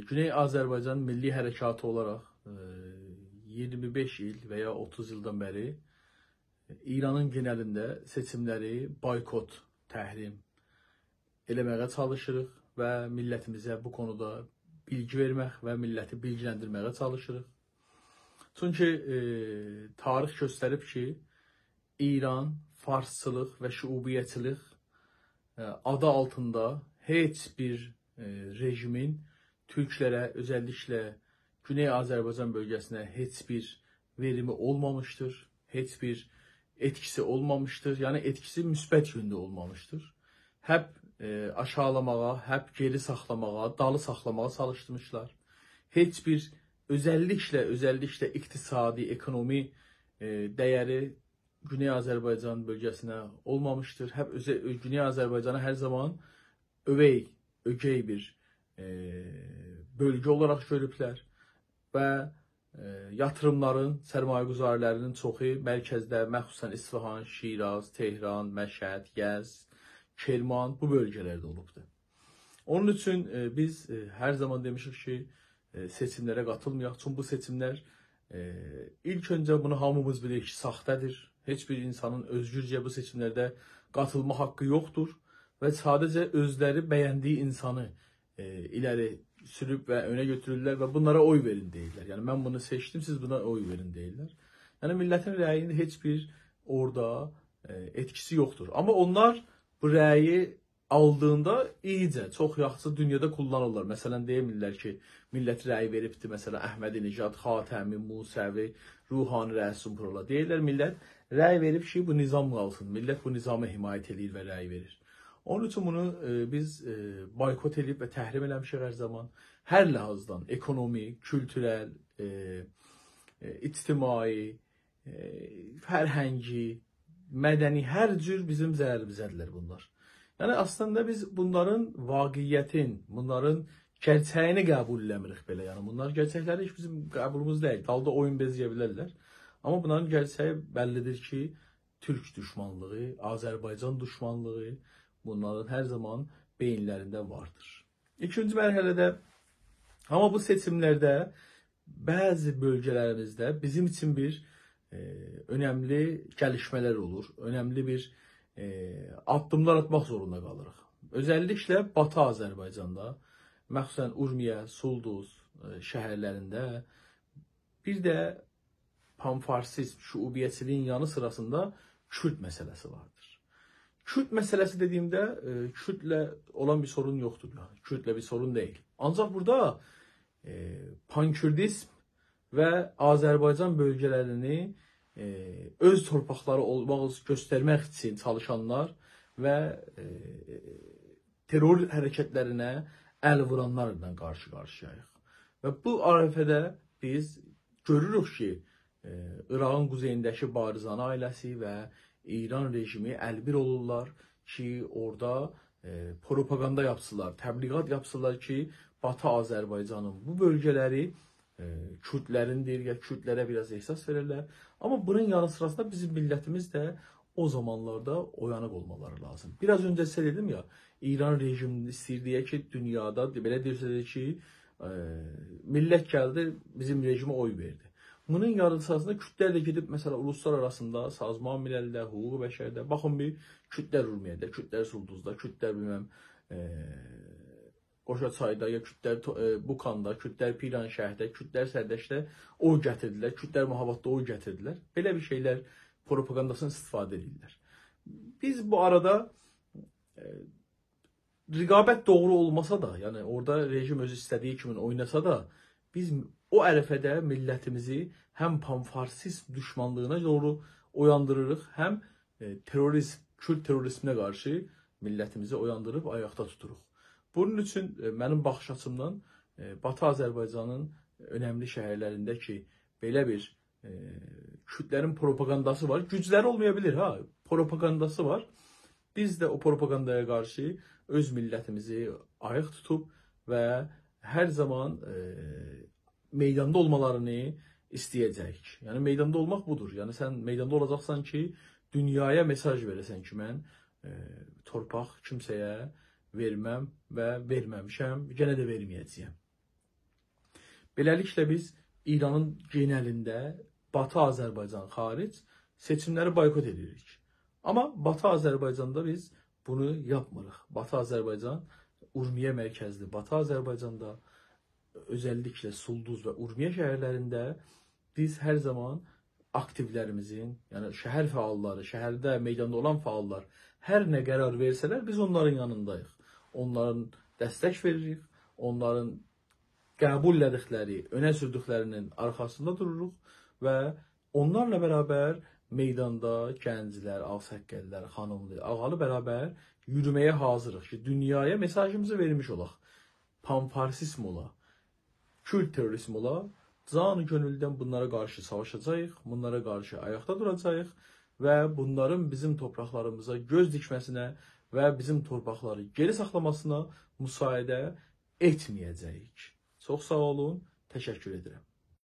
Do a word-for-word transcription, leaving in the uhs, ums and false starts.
گونئی آذربایجان میللی حرکاتی اولاراق، ائ، اییرمی بئش ایل و یا اوتوز ایلدن بری ایرانین گئنلینده سئچیملری بایکوت، تحریم ائله‌مه‌یه چالیشیریق و میللتیمیزه بو کونودا بیلگی وئرمک و میللتی بیلگیلندیرمه‌یه چالیشیریق. چونکی، ائ، تاریخ گؤستریب کی، ایران، فارسچیلیق و شعوبیتچیلیک، ائ، آدی آلتیندا هئچ بیر، ائ، رژیمین تورکلره، اؤزللیکله گونئی آذربایجان بؤلگه‌سینه هئچ بیر وئریمی اولمامیشدیر، هئچ بیر ائتکیسی اولمامیشدیر. یعنی ائتکیسی مثبت یؤنده اولمامیشدیر. هپ، ائ، آشاغیلاماغا، هپ گئری ساخلاماغا، دالی ساخلاماغا چالیشمیشلار. هئچ بیر اؤزللیکله، اؤزللیکله اقتصادی، اکونومی، ائ، دَیَری گونئی آذربایجان بؤلگه‌سینه اولمامیشدیر. هپ اؤزه-، گونئی آذربایجانی هر زامان اؤوئی، اؤگئی بیر، ائ، بؤلگه اولاراق گؤروبلر و، ائ، یاتیریملارین، سرمایه‌گذاری‌لرینین چوخو مرکزده، مخصوصاً اصفهان، شیراز، تهران، مشهد، یزد، کرمان، بو بؤلگه‌لرده اولوبدور. اونون اوچون، ائ، بیز، ائ، هر زامان دئمیشیک کی، ائ، سئچیملره قاتیلمایاق. چونکی بو سئچیملر، ائ، ایلک اؤنجه بونو هامیمیز بیلیریک کی، ساختادیر. هئچ بیر اینسانین اؤزگورجه بو سئچیملرده قاتیلما حاققی یوخدور و ساده‌جه اؤزلری بَیندیگی اینسانی، ائ، ایره‌لی سوروب و اؤنه گؤتورورلر و بونلارا اوی وئرین دئییرلر. یعنی، «من بونو سئچدیم، سیز بونا اوی وئرین» دئییرلر. یعنی، میللتین رأیینین هئچ بیر اورادا، ائ، ائتکیسی یوخدور. آمما اونلار بو رأیی آلدیغیندا ایییجه، چوخ یاخشی دونیادا کوللانیرلار. مثلاً، دئیه بیلیرلر کی، میللت رأی وئریبدیر، مثلاً، احمدی‌نژاد، خاتمی، موسوی، روحانی، رئیس جمهورلار. دئییرلر، میللت رأی وئریب کی، بو نظام قالسین. میللت بو نظامی حمایت ائله‌ییر و رأی وئریر. اونون اوچون بونو، ائ، بیز، ائ، بایکوت ائله‌ییب و تحریم ائله‌میشیک هر زامان. هر لحاظدان، اکونومی، کولتورل، ائ، ائ، اجتماعی، ائ، فرهنگی، مدنی، هر جور بیزیم ضرریمیزه‌دیرلر بونلار. یعنی، اصلینده بیز بونلارین واقعیتین، بونلارین گئرچگینی قبول ائله‌میریک بئله. یعنی، بونلار گئرچکلری هئچ بیزیم قبولیمیز دئییل. دالدا اویون بزه‌یه بیلرلر. آمما بونلارین گئرچگی بللی‌دیر کی، تورک دوشمانلیغی، آذربایجان دوشمانلیغی بونلارین هر زامان بئیینلرینده واردیر. ایکینجی مرحله‌ده، آمما بو سئچیملرده بعضی بؤلگه‌لریمیزده بیزیم اوچون بیر، ائ، اؤنملی گلیشمه‌لر اولور، اؤنملی بیر، ائ، آددیملار آتماق زوروندا قالیریق. اؤزللیکله باتی آذربایجاندا، مخصوصاً اورمیه، سولدوز، ائ، شهرلرینده بیر ده پان‌فارسیزم، شعوبیتچیلیگین یانی سیراسیندا کورد مسئله‌سی واردیر. کورد مسئله‌سی دئدیییمده، ائ، کوردله اولان بیر سورون یوخدور، یعنی کوردله بیر سورون دئییل. آنجاق بورادا، ائ، پان‌کوردیزم و آذربایجان بؤلگه‌لرینی، ائ، اؤز تورپاقلاری اولماق، گؤسترمک اوچون چالیشانلار و، ائ، ترور حرکتلرینه ال وورانلارلا قارشی-قارشی‌یاییق. و بو عرفه‌ده بیز گؤروروک کی، ائ، عراقین قوزئیینده‌کی بارزانی عائله‌سی و ایران رژیمی ال‌بیر اولورلار کی، اورادا، ائ، پروپاگاندا یاپسینلار، تبلیغات یاپسینلار کی، باتی آذربایجانین بو بؤلگه‌لری، ائ، کوردلریندیر، یا کوردلره بیر آز احساس وئریرلر. آمما بونون یانی سیراسیندا بیزیم میللتیمیز ده او زامانلاردا اویانیق اولمالاری لازیم. بیر آز اؤنجه سیزه دئدیم یا، ایران رژیمی ایسته‌ییر دئیه کی، دونیادا، بئله دئییرسه کی، ائ، میللت گلدی، بیزیم رژیمه اوی وئردی. بونون یانی سیراسیندا کوردلر ده گئدیب، مثلاً، اولوسلار آراسیندا، سازمان مللده، حقوق بشرده، باخین بیر کوردلر اورمیه‌ده، کوردلر سولدوزدا، کوردلر بیلمم، ائ، قوشاچایدا، یا کوردلر تو-، ائ، بوکاندا، کوردلر پیرانشهرده، کوردلر سردشتده اوی گتیردیلر، کوردلر مهاباددا اوی گتیردیلر. بئله بیر شئیلر پروپاگانداسینی استفاده ائدیرلر. بیز بو آرادا، ائ، رقابت دوغرو اولماسا دا، یعنی اورادا رژیم اؤزو ایسته‌دیگی کیمی اویناسا دا، بیز او عرفه‌ده میللتیمیزی هم پان‌فارسیزم دوشمانلیغینا دوغرو اویاندیریریق، هم، ائ، تروریزم، کورد تروریزمینه قارشی میللتیمیزی اویاندیریب آیاقدا توتوروق. بونون اوچون، ائ، منیم باخیش آچیمدان، ائ، باتی آذربایجانین اؤنملی شهرلرینده کی، بئله بیر، ائ، کوردلرین پروپاگانداسی وار. گوجلری اولمایا بیلیر، ها، پروپاگانداسی وار. بیز ده او پروپاگاندایا قارشی اؤز میللتیمیزی آیاق توتوب و هر زامان، ائ، میداندا اولمالارینی ایسته‌یه‌جه‌ییک. یعنی، میداندا اولماق بودور. یعنی، سن میداندا اولاجاقسان کی، دونیایا مئساژ وئره‌سن کی، من، ائ، تورپاق کیمسه‌یه وئرمم و وئرمه‌میشم، یئنه ده وئرمه‌یه‌جه‌یم. بئله‌لیکله بیز ایرانین گئنلینده باتی آذربایجان خارج سئچیملری بایکوت ائدیریک. آمما باتی آذربایجاندا بیز بونو یاپمیریق. باتی آذربایجان، اورمیه مرکزلی باتی آذربایجاندا، اؤزللیکله سولدوز و اورمیه شهرلرینده بیز هر زامان آکتیولریمیزین، یعنی شهر فعاللاری، شهرده، میداندا اولان فعاللار هر نه قرار وئرسه‌لر، بیز اونلارین یانینداییق. اونلارین دستک وئریریک، اونلارین قبول ائله‌دیکلری، اؤنه سوردوکلری‌نین آرخاسیندا دوروروق و اونلارلا برابر میداندا گنجلر، آغ‌ساققاللار، خانیملی، آغالی برابر یورومه‌یه حاضیریق کی، دونیایا مئساژیمیزی وئرمیش اولاق. پان‌فارسیزم اولا، کورد تروریزم اولا، جان گؤنولدن بونلارا قارشی ساواشاجاغیق، بونلارا قارشی آیاقدا دوراجاغیق و بونلارین بیزیم تورپاقلاریمیزا گؤز دیکمه‌سینه و بیزیم تورپاقلاری گئری ساخلاماسینا مساعده ائتمه‌یه‌جه‌ییک. چوخ ساغ اولون، تشکر ائدیرم.